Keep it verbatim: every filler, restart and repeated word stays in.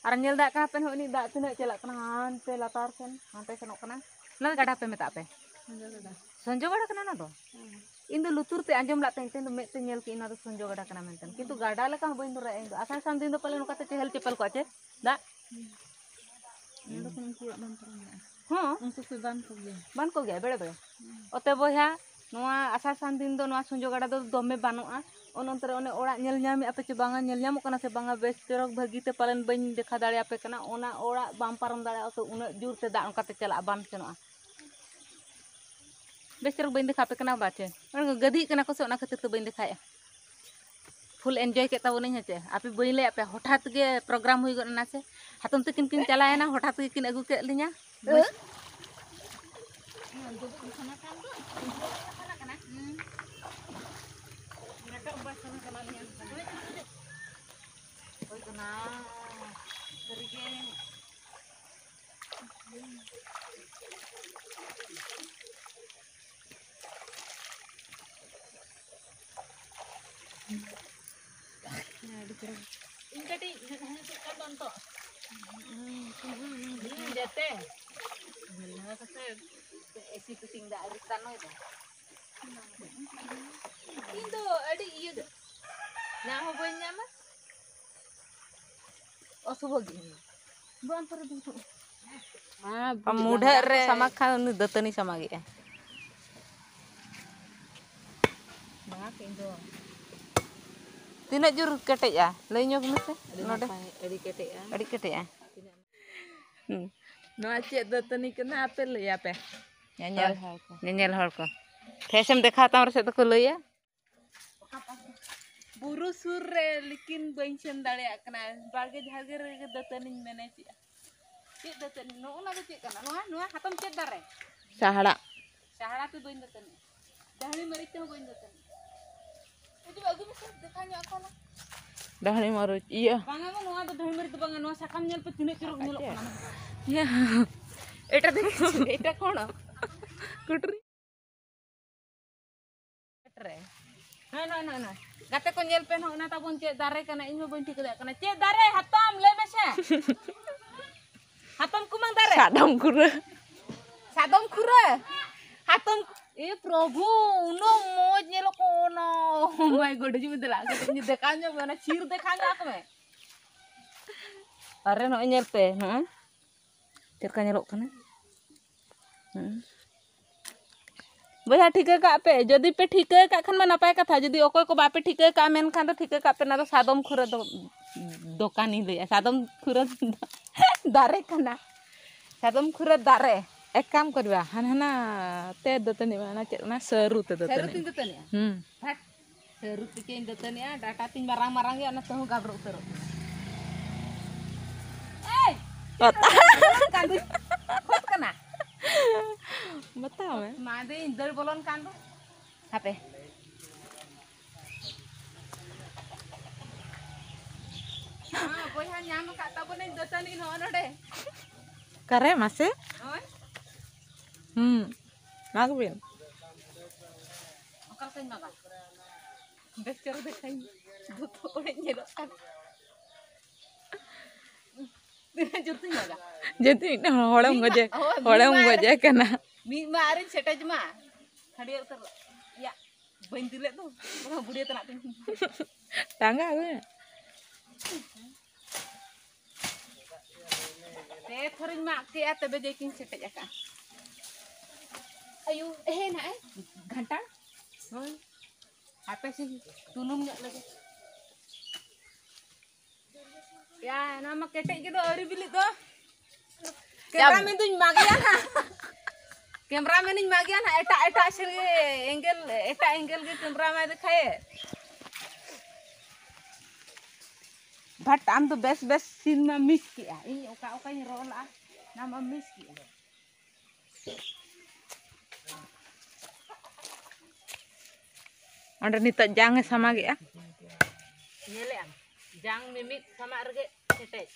ᱟᱨ ᱧᱮᱞ ᱫᱟᱲᱮᱭᱟᱜ ᱠᱟᱱᱟ ᱯᱮ ᱱᱚᱜᱼᱚᱭ ᱱᱤᱛ ᱫᱟᱜ ᱛᱤᱱᱟᱹᱜ ᱪᱟᱞᱟᱜ ᱠᱟᱱᱟ, ᱦᱟᱱᱛᱮ ᱞᱟᱛᱟᱨ ᱥᱮᱱ, ᱦᱟᱱᱛᱮ ᱥᱮᱱᱚᱜ ᱠᱟᱱᱟ᱾ ᱚᱱᱟ ᱫᱚ ᱜᱟᱰᱟ ᱯᱮ ᱢᱮᱛᱟᱜ ᱯᱮ? ᱥᱚᱸᱡᱚ ᱜᱟᱰᱟ᱾ ᱥᱚᱸᱡᱚ ᱜᱟᱰᱟ ᱠᱟᱱᱟ ᱚᱱᱟ ᱫᱚ? ᱦᱮᱸ᱾ ᱤᱧ ᱫᱚ ᱞᱩᱛᱩᱨ ᱛᱮ ᱟᱸᱡᱚᱢ ᱞᱟᱜ ᱛᱟᱦᱮᱸᱧ, ᱛᱮᱦᱮᱧ ᱫᱚ ᱢᱮᱫ ᱛᱮ ᱧᱮᱞ ᱠᱮᱫ ᱤᱧ, ᱱᱚᱣᱟ ᱫᱚ ᱥᱚᱸᱡᱚ ᱜᱟᱰᱟ ᱠᱟᱱᱟ ᱢᱮᱱᱛᱮ᱾ ᱠᱤᱱᱛᱩ ᱜᱟᱰᱟ ᱞᱮᱠᱟ ᱦᱚᱸ ᱵᱟᱹᱧ ᱫᱷᱚᱨᱟᱭᱟ ᱤᱧ ᱫᱚ᱾ ᱟᱥᱟᱲ ᱥᱟᱱ ᱫᱤᱱ ᱫᱚ ᱯᱟᱞᱮ ᱱᱚᱝᱠᱟ ᱛᱮ ᱪᱮᱦᱮᱞ ᱪᱮᱯᱮᱞ ᱠᱚᱜᱼᱟ ᱪᱮ ᱫᱟᱜ? ᱦᱩᱸ᱾ ᱱᱚᱰᱮ ᱠᱷᱚᱱ ᱩᱱᱠᱩ ᱚᱲᱟᱜ ᱵᱟᱝ ᱯᱟᱨᱚᱢ ᱫᱟᱲᱮᱭᱟᱜᱼᱟ᱾ ᱦᱚᱸ᱾ ᱩᱱᱠᱩ ᱠᱚ ᱵᱟᱱ ᱠᱚᱜᱮᱭᱟ᱾ ᱵᱟᱱ ᱠᱚᱜᱮᱭᱟ ᱵᱮᱲᱮ ᱵᱮᱲᱮ᱾ ᱦᱩᱸ᱾ ᱚᱛᱮ ᱵᱚᱭᱦᱟ, ᱱᱚᱣᱟ ᱟᱥᱟᱲ ᱥᱟᱱ ᱫᱤᱱ ᱫᱚ ᱱᱚᱣᱟ ᱥᱚᱸᱡᱚ ᱜᱟᱰᱟ ᱫᱚ ᱫᱚᱢᱮ ᱵᱟᱱᱚᱜᱼᱟ᱾ ᱚᱱ ᱚᱱᱛᱮ ᱨᱮ ᱚᱱᱮ ᱚᱲᱟᱜ ᱧᱮᱞ ᱧᱟᱢᱮᱫᱼᱟ ᱯᱮ ᱪᱮ ᱵᱟᱝᱟ? ᱧᱮᱞ ᱧᱟᱢᱚᱜ ᱠᱟᱱᱟ ᱥᱮ ᱵᱟᱝᱟ? ᱵᱮᱥ ᱪᱚᱨᱚᱠ ᱵᱷᱟᱹᱜᱤ ᱛᱮ ᱯᱟᱞᱮᱱ ᱵᱟᱹᱧ ᱫᱮᱠᱷᱟᱣ ᱫᱟᱲᱮᱭᱟᱯᱮ ᱠᱟᱱᱟ᱾ ᱚᱱᱟ ᱚᱲᱟᱜ ᱵᱟᱢ ᱯᱟᱨᱚᱢ ᱫᱟᱲᱮᱭᱟᱜᱼᱟ ᱛᱚ, ᱩᱱᱟᱹᱜ ᱡᱳᱨ ᱛᱮ ᱫᱟᱜ ᱚᱱᱠᱟ ᱛᱮ ᱪᱟᱞᱟᱜᱼᱟ, ᱵᱟᱱ ᱥᱮᱱᱚᱜᱼᱟ᱾ ᱵᱮᱥ ᱪᱮᱨᱚᱠ ᱵᱟᱹᱧ ᱫᱮᱠᱷᱟᱣ ᱟᱯᱮ ᱠᱟᱱᱟ ᱵᱟ ᱪᱮ? ᱚᱱᱟ ᱜᱟᱹᱫᱷᱤᱜ ᱠᱟᱱᱟ ᱠᱚ ᱥᱮ, ᱚᱱᱟ ᱠᱷᱟᱹᱛᱤᱨ ᱛᱮ ᱵᱟᱹᱧ ᱫᱮᱠᱷᱟᱣᱮᱫᱼᱟ᱾ ᱯᱷᱩᱞ ᱮᱱᱡᱚᱭ ᱠᱮᱫ ᱛᱟᱵᱚᱱᱟᱹᱧ ᱦᱮᱸ ᱪᱮ? ᱟᱯᱮ ᱵᱟᱹᱧ ᱞᱟᱹᱭᱟᱫ ᱯᱮᱭᱟ, ᱦᱚᱴᱟᱛ ᱜᱮ ᱯᱨᱳᱜᱨᱟᱢ ᱦᱩᱭ ᱜᱚᱫ ᱮᱱᱟ ᱥᱮ᱾ ᱦᱟᱛᱚᱢ ᱛᱟᱹᱠᱤᱱ ᱠᱤᱱ ᱪᱟᱞᱟᱣᱮᱱᱟ, ᱦᱚᱴᱟᱛ ᱜᱮ ᱠᱤᱱ ᱟᱹᱜᱩ ᱠᱮᱫ ᱞᱤᱧᱟ᱾ ᱦᱮᱸ? ᱦᱩᱸ᱾ ᱨᱟᱠᱟᱵ ᱵᱟᱭ ᱥᱟᱱᱟ ᱠᱟᱱᱟ ᱞᱤᱧᱟ᱾ ᱦᱩᱭ ᱠᱟᱱᱟ᱾ ᱥᱟᱹᱨᱤᱜᱮ᱾ ᱤᱧ ᱠᱟᱹᱴᱤᱡ ᱦᱮᱸ ᱪᱮᱫ ᱠᱟᱱ ᱫᱚ ᱱᱤᱛᱚᱜ? ᱦᱩᱸ, ᱡᱟᱛᱮ᱾ ᱧᱮᱞ ᱞᱟᱦᱟ ᱠᱟᱛᱮ ᱮᱥᱤ ᱯᱷᱤᱴᱤᱝ ᱫᱟ ᱟᱹᱣᱨᱤ ᱛᱟᱱᱚᱭ ᱫᱟ᱾ ᱤᱧ ᱫᱚ ᱟᱹᱰᱤ ᱤᱭᱟᱹ ᱜᱮ᱾ ᱧᱟᱢ ᱦᱚᱸ ᱵᱟᱹᱧ ᱧᱟᱢᱟ᱾ ᱚᱥᱩᱵᱷᱚ ᱜᱮ᱾ ᱵᱟᱝ ᱯᱟᱨᱮ ᱫᱩᱲᱩᱵ᱾ ᱟᱨ ᱢᱩᱰᱷᱟᱹᱜ ᱨᱮ ᱥᱟᱢᱟᱜ ᱠᱷᱟᱱ ᱩᱱᱤ ᱫᱟᱹᱛᱟᱹᱱᱤ ᱥᱟᱢᱟᱜᱮᱜᱼᱟ᱾ ᱵᱟᱝᱟ ᱠᱤ ᱤᱧ ᱫᱚ᱾ ᱛᱤᱱᱟᱹᱜ ᱡᱳᱨ ᱠᱮᱴᱮᱡᱼᱟ? ᱞᱟᱹᱭ ᱧᱚᱜᱽ ᱢᱮᱥᱮ ᱟᱹᱰᱤ ᱱᱚᱰᱮ᱾ ᱱᱟᱯᱟᱭ, ᱟᱹᱰᱤ ᱠᱮᱴᱮᱡᱼᱟ᱾ ᱟᱹᱰᱤ ᱠᱮᱴᱮᱡᱼᱟ᱾ ᱦᱩᱸ᱾ ᱱᱚᱣᱟ ᱪᱮᱫ ᱫᱟᱹᱛᱟᱹᱱᱤ ᱠᱟᱱᱟ? ᱟᱯᱮ ᱞᱟᱹᱭᱟᱯᱮ᱾ ᱧᱮᱧᱮᱞ ᱦᱳᱭ, ᱦᱚᱲ ᱠᱚ᱾ ᱧᱮᱧᱮᱞ ᱦᱚᱲ ᱠᱚ᱾ ᱯᱷᱮᱥᱮᱢ ᱫᱮᱠᱷᱟᱣ ᱛᱟᱢ ᱨᱮᱥᱮ ᱫᱚᱠᱚ ᱞᱟᱹᱭᱟ᱾ ᱵᱩᱨᱩ ᱥᱩᱨ ᱨᱮ ᱞᱮᱠᱤᱱ ᱵᱟᱹᱧ ᱥᱮᱱ ᱫᱟᱲᱮᱭᱟᱜ ᱠᱟᱱᱟ᱾ ᱵᱟᱲᱜᱮ ᱡᱷᱟᱲᱜᱮ ᱨᱮᱜᱮ ᱫᱟᱹᱛᱟᱹᱱᱤᱧ ᱢᱮᱱᱮᱡᱮᱜᱼᱟ᱾ ᱪᱮᱫ ᱫᱟᱹᱛᱟᱹᱱᱤ? ᱱᱚᱜᱼᱚ ᱱᱟ ᱫᱚ ᱪᱮᱫ ᱠᱟᱱᱟ? ᱱᱚᱣᱟ, ᱱᱚᱣᱟ ᱦᱟᱛᱚᱢ ᱪᱮᱫ ᱫᱟᱨᱮ? ᱥᱟᱦᱟᱲᱟ᱾ ᱥᱟᱦᱟᱲᱟ ᱛᱮ ᱵᱟᱹᱧ ᱫᱟᱹᱛᱟᱹᱱᱤ᱾ ᱰᱟᱹᱦᱲᱤ ᱢᱟᱹᱨᱤᱪ ᱛᱮᱦᱚᱸ ᱵᱟᱹᱧ ᱫᱟᱹᱛᱟᱹᱱᱤ᱾ ᱦᱤᱡᱩᱜ ᱟᱹᱜᱩ ᱢᱮᱥᱮ, ᱫᱮᱠᱷᱟᱣ ᱧᱚᱜ ᱟᱠᱚ ᱱᱟ᱾ ᱰᱟᱹᱦᱲᱤ ᱢᱟᱹᱨᱤᱪ, ᱤᱭᱟᱹ᱾ ᱵᱟᱝᱟ ᱜᱚ, ᱱᱚᱣᱟ ᱫᱚ ᱰᱟᱹᱦᱲᱤ ᱢᱟᱹᱨᱤᱪ ᱫᱚ ᱵᱟᱝᱟ, ᱱᱚᱣᱟ ᱥᱟᱠᱟᱢ ᱧᱮᱞ ᱯᱮ ᱛᱤᱱᱟᱹᱜ ᱪᱚᱨᱚᱠ ᱧᱮᱞᱚᱜ ᱠᱟᱱᱟ᱾ ᱤᱭᱟᱹ, ᱮᱴᱟ ᱫᱮᱠᱷᱤ, ᱮᱴᱟ ᱠᱚᱬ? ᱠᱩᱴᱨᱤ᱾ ᱨᱮ᱾ ᱱᱚᱜᱼᱚᱭ, ᱱᱚᱜᱼᱚᱭ, ᱱᱚᱜᱼᱚᱭ, ᱱᱚᱜᱼᱚᱭ᱾ ᱜᱟᱛᱮ ᱠᱚ ᱧᱮᱞ ᱯᱮ, ᱱᱚᱜᱼᱚᱭ ᱚᱱᱟ ᱛᱟᱵᱚᱱ ᱪᱮᱫ ᱫᱟᱨᱮ ᱠᱟᱱᱟ? ᱤᱧ ᱦᱚᱸ ᱵᱟᱹᱧ ᱴᱷᱤᱠᱟᱹ ᱫᱟᱲᱮᱭᱟᱜ ᱠᱟᱱᱟ᱾ ᱪᱮᱫ ᱫᱟᱨᱮ? ᱦᱟᱛᱚᱢ, ᱞᱟᱹᱭ ᱢᱮᱥᱮ᱾ ᱦᱟᱛᱚᱢ ᱠᱩᱢᱟᱹᱝ ᱫᱟᱨᱮ᱾ ᱥᱟᱫᱚᱢ ᱠᱷᱩᱨᱟᱹ᱾ ᱥᱟᱫᱚᱢ ᱠᱷᱩᱨᱟᱹ᱾ ᱦᱟᱛᱚᱢ, ᱮ ᱯᱨᱚᱵᱷᱩ, ᱩᱱᱟᱹᱜ ᱢᱚᱡᱽ ᱧᱮᱞᱚᱜ ᱠᱟᱱᱟ᱾ Oh my God, ᱦᱤᱡᱩᱜ ᱢᱮ ᱫᱮᱞᱟ, ᱠᱟᱹᱴᱤᱡ ᱤᱧ ᱫᱮᱠᱷᱟᱣ ᱧᱚᱜ ᱢᱮ, ᱚᱱᱟ ᱪᱤᱨ ᱫᱮᱠᱷᱟᱣ ᱧᱚᱜ ᱟᱠᱚ ᱢᱮ᱾ ᱟᱨᱮ ᱱᱚᱜᱼᱚᱭ ᱧᱮᱞ ᱯᱮ, ᱱᱚᱜᱼᱚᱭ ᱪᱮᱫ ᱞᱮᱠᱟ ᱧᱮᱞᱚᱜ ᱠᱟᱱᱟ᱾ ᱦᱩᱸ᱾ ᱵᱚᱭᱦᱟ, ᱴᱷᱤᱠᱟᱹ ᱠᱟᱜ ᱯᱮ, ᱡᱩᱫᱤ ᱯᱮ ᱴᱷᱤᱠᱟᱹ ᱠᱟᱜ ᱠᱷᱟᱱ ᱢᱟ ᱱᱟᱯᱟᱭ ᱠᱟᱛᱷᱟ, ᱡᱩᱫᱤ ᱚᱠᱚᱭ ᱠᱚ ᱵᱟᱯᱮ ᱴᱷᱤᱠᱟᱹ ᱠᱟᱜᱼᱟ, ᱢᱮᱱᱠᱷᱟᱱ ᱫᱚ ᱴᱷᱤᱠᱟᱹ ᱠᱟᱜ ᱯᱮ, ᱚᱱᱟ ᱫᱚ ᱥᱟᱫᱚᱢ ᱠᱷᱩᱨᱟᱹ ᱫᱚ ᱫᱚᱠᱟᱱᱤᱧ ᱞᱟᱹᱭᱮᱜᱼᱟ, ᱥᱟᱫᱚᱢ ᱠᱷᱩᱨᱟᱹ ᱫᱟᱨᱮ ᱠᱟᱱᱟ, ᱥᱟᱫᱚᱢ ᱠᱷᱩᱨᱟᱹ ᱫᱟᱨᱮ᱾ ᱮᱠ ᱠᱟᱢ ᱠᱚᱨᱤᱵᱟ, ᱦᱟᱱᱟ ᱦᱟᱱᱟ ᱛᱮ ᱫᱟᱹᱛᱟᱹᱱᱤ ᱢᱮ, ᱚᱱᱟ ᱪᱮᱫ, ᱚᱱᱟ ᱥᱟᱹᱨᱩ ᱛᱮ ᱥᱟᱹᱨᱩ ᱫᱟᱹᱛᱟᱹᱱᱤ᱾ ᱛᱤᱧ ᱫᱟᱹᱛᱟᱹᱱᱤᱜᱼᱟ᱾ ᱦᱩᱸ᱾ ᱦᱟᱴ, ᱥᱟᱹᱨᱩ ᱛᱮᱜᱮᱧ ᱫᱟᱹᱛᱟᱹᱱᱤᱜᱼᱟ, ᱰᱟᱴᱟ ᱛᱤᱧ ᱢᱟᱨᱟᱝ ᱢᱟᱨᱟᱝ ᱜᱮᱭᱟ, ᱚᱱᱟ ᱛᱮᱦᱚᱸ ᱜᱟᱵᱨᱚ ᱩᱛᱟᱹᱨᱚᱜ ᱠᱟᱱᱟ᱾ ᱮᱭ! ᱚᱛ᱾ ᱠᱟᱱ ᱫᱩᱧ ᱠᱷᱚᱛ ᱠᱟᱱᱟ᱾ ᱵᱟᱛᱟᱣ ᱢᱮ᱾ ᱢᱟ ᱫᱮᱧ ᱫᱟᱹᱲ ᱵᱚᱞᱚᱱ ᱠᱟᱱ ᱫᱚ᱾ ᱦᱟᱯᱮ᱾ ᱢᱟ, ᱵᱚᱭᱦᱟ ᱧᱟᱢ ᱟᱠᱟᱫ ᱛᱟᱵᱚᱱᱟᱹᱧ ᱫᱟᱹᱛᱟᱹᱱᱤ ᱱᱚᱜᱼᱚ ᱱᱚᱰᱮ᱾ ᱚᱠᱟᱨᱮ ᱢᱟᱥᱮ? ᱱᱚᱜᱼᱚᱭ᱾ ᱦᱩᱸ, ᱢᱟᱜᱽ ᱵᱤᱱ᱾ ᱚᱠᱟ ᱞᱮᱠᱟᱧ ᱢᱟᱜᱟ? ᱵᱮᱥ ᱪᱮᱦᱨᱟ ᱫᱮᱠᱷᱟᱧ, ᱫᱷᱩᱛ ᱚᱲᱮᱡ ᱧᱮᱞᱚᱜ ᱠᱟᱱᱟ᱾ ᱛᱤᱱᱟᱹᱜ ᱡᱳᱨ ᱛᱤᱧ ᱢᱟᱜᱟ? ᱡᱩᱫᱤ ᱢᱤᱫᱴᱟᱝ ᱦᱚᱲᱮᱢ ᱢᱤᱫ ᱢᱟ-, ᱜᱚᱡᱮ, ᱦᱳᱭ, ᱦᱚᱲᱮᱢ ᱢᱤᱫ ᱢᱟ ᱜᱚᱡᱮ ᱠᱟᱱᱟ᱾ ᱢᱤᱫ ᱢᱟ ᱟᱨᱤᱧ ᱥᱮᱴᱮᱡ ᱢᱟ᱾ ᱠᱷᱟᱹᱰᱭᱟᱹ ᱩᱛᱟᱹᱨ᱾ ᱭᱟ, ᱵᱟᱹᱧ ᱫᱤᱞᱮᱫ ᱫᱚ᱾ ᱵᱟᱠᱷᱟᱱ ᱵᱩᱲᱤᱭᱟᱹ ᱛᱟᱱᱟᱜ ᱛᱤᱧ᱾ ᱴᱟᱸᱜᱟ ᱟᱹᱜᱩᱭ ᱢᱮ᱾ ᱯᱮ ᱛᱷᱚᱨᱤᱧ ᱢᱟᱜ ᱠᱮᱜᱼᱟ, ᱛᱚᱵᱮ ᱡᱮ ᱠᱤᱱ ᱥᱮᱴᱮᱡ ᱟᱠᱟᱜᱼᱟ᱾ ᱟᱭᱳ, ᱮᱦᱮ, ᱱᱟᱜᱼᱮ ᱜᱷᱟᱱᱴᱟ᱾ ᱦᱳᱭ᱾ ᱦᱟᱯᱮ ᱥᱮ ᱛᱩᱱᱩᱢ ᱧᱚᱜ ᱞᱮᱜᱮ᱾ ᱭᱟ, ᱱᱚᱣᱟ ᱢᱟ ᱠᱮᱴᱮᱡ ᱜᱮ ᱫᱚ, ᱟᱹᱣᱨᱤ ᱵᱤᱞᱤᱜ ᱫᱚ᱾ ᱭᱟ᱾ ᱠᱮᱢᱨᱟᱢᱮᱱ ᱫᱩᱧ ᱢᱟᱜᱮᱭᱟ ᱱᱟᱜ᱾ ᱠᱮᱢᱨᱟᱢᱮᱱᱤᱧ ᱢᱟᱜᱮᱭᱟ ᱱᱟᱜ, ᱮᱴᱟᱜ, ᱮᱴᱟᱜ ᱥᱮᱫ ᱜᱮ ᱮᱝᱜᱮᱞ, ᱮᱴᱟᱜ ᱮᱝᱜᱮᱞ ᱜᱮ ᱠᱮᱢᱨᱟ ᱢᱟᱭ ᱫᱮᱠᱷᱟᱭᱮᱫ᱾ ᱵᱷᱟᱴ, ᱟᱢ ᱫᱚ ᱵᱮᱥ, ᱵᱮᱥ ᱥᱤᱱ ᱢᱟ ᱢᱤᱥ ᱠᱮᱜᱼᱟ᱾ ᱤᱧ ᱚᱠᱟ, ᱚᱠᱟᱧ ᱨᱚᱲ ᱞᱟᱜᱼᱟ, ᱚᱱᱟ ᱢᱟ ᱢᱤᱥ ᱠᱮᱜᱼᱟ᱾ ᱚᱸᱰᱮ ᱱᱤᱛᱚᱜ ᱡᱟᱝ ᱮ ᱥᱟᱢᱟᱜᱮᱜᱼᱟ᱾ ᱧᱮᱞᱮᱜ ᱟᱢ, ᱡᱟᱝ ᱢᱤᱢᱤᱫ ᱥᱟᱢᱟᱜ ᱨᱮᱜᱮ ᱠᱮᱴᱮᱡ᱾